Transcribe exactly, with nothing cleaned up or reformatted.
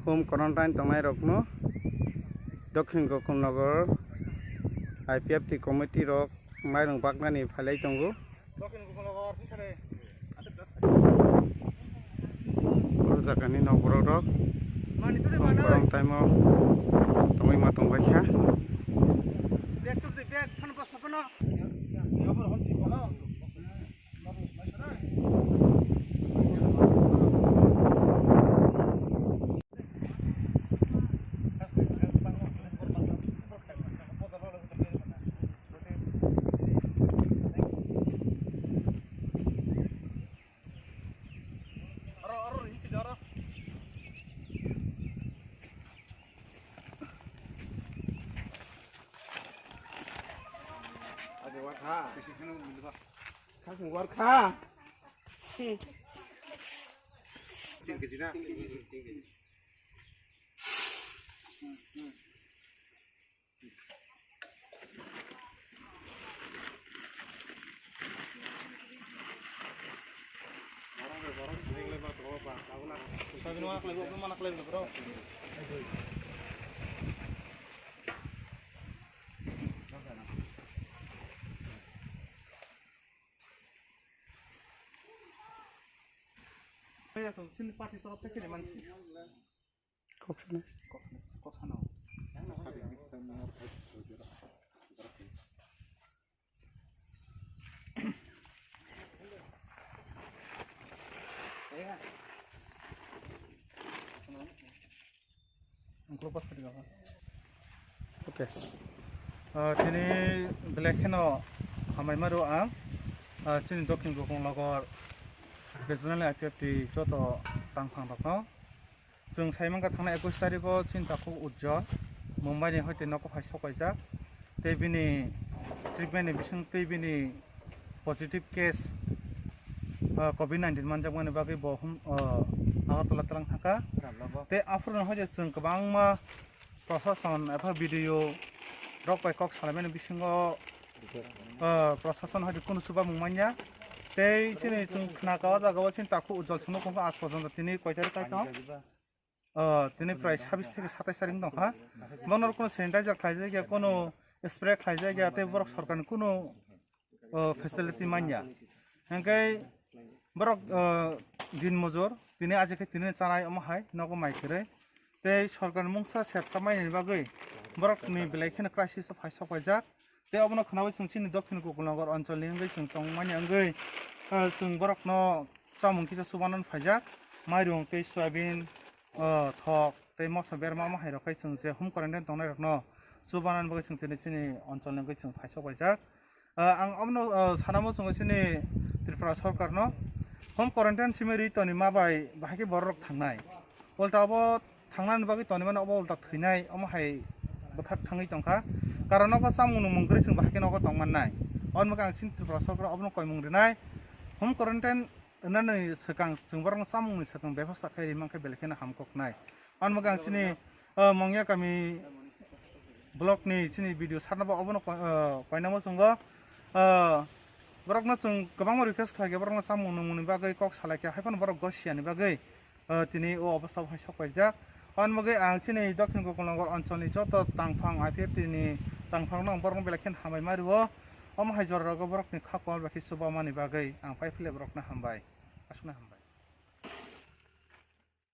Home quarantine tongnairokno Dokhin Gokulnagar I P F T committee rok mairung baknani phailai tongo. O jagani nokborok rok home quarantine o tongwi ma tongbaikha. Warkha. Chini party torof theke mansi. Kok sana. Kok sana. Okay. Ah, tini belai kheno hamai maro ang, ah, chini Dokhin Gokulnagar Regional I P F T joto tangphang rokno. Chwng sai mankha thangnai ekush tarikh o chini takhuk Ujjwal Mumbai ni hoite nogo phai sok paijak. Tei bini treatment ni bising tei bini positive case, ah, covid nineteen manjakmani bagwi bo hum, ah, Agartala twlang thangkha. Tei aphuru no hoite chwng kwbangma prosason epha B D O rok bai kok salaimani bisingo, ah, prosason hoite kunu chubamung manya. Tei chini chwng khnakha o jaga o chini takhuk Ujjwal chwngno kongkha aaj porjonto tini koi tarikh kai tong. O, tini prai sabis theke satais tarik wng tongkha. Bono kuno sanitizer khlaijak ya, kuno spray khlaijak ya, tei borok sorkarni kuno, o, facility manya. Hingke borok, o, din mojor, tini aje khe tini chanai omo hai nogo mai kwrwi. Tei sorkarni mungsa sersa mainani bagwi borokni belai kheno crisis o phai sok paijak. Tei obono khnaui chwng chini Dokhin Gokulnagar oncholni wngwi chwng tongmani wngwi, ah, chwng borokno chamung kisa chubanani phaijak, mairung tei soyabin, ah, thok tei moso berma omo hai rok khai chwng je home quarantine tongnai rokno chubanani bagwi chwng tini chini oncholni wngwi chwng phaisok paijak. Ah, ang obono, ah, sanamo chwng chini Tripura sorkarno home quarantine simi ri toni ma bai bahai khe borok rok thangnai. Ulta obo thangnani bagwi tonimani obo ulta thwinai omo hai bwthak thangwi tongkha. Karon nogo chamung nwngmung kwrwi chwng bahai khe nogo tongmannai. Aboni bagwi ang chini Tripura sorkar obono koimung rinai. Home quarantine wngnani swkang chwng borokno chamungni swkang bebosta khai ri mankhe belai kheno hamkoknai. Aboni bagwi ang chini, ah, Mongya kami block ni chini B D O sir no bo obono koi-, ah, koinamo chwngo. Ah, borokno chwng kwbangma request khlaikha, borokno chamung nwngmungni bagwi kok salaikha, haiphano borok gosiani bagwi. Ah, tini o obostha hai sok paijak. Aboni bagwi ang chini Dokhin Gokulnagar oncholni joto tangphang I P F T ni tangphang no ang borokno belai kheno hambai ma rio. Omo hai jora rogo borokni kha kol bai khe chubamani bagwi ang pai phile borokno hambai. Aswkno hambai.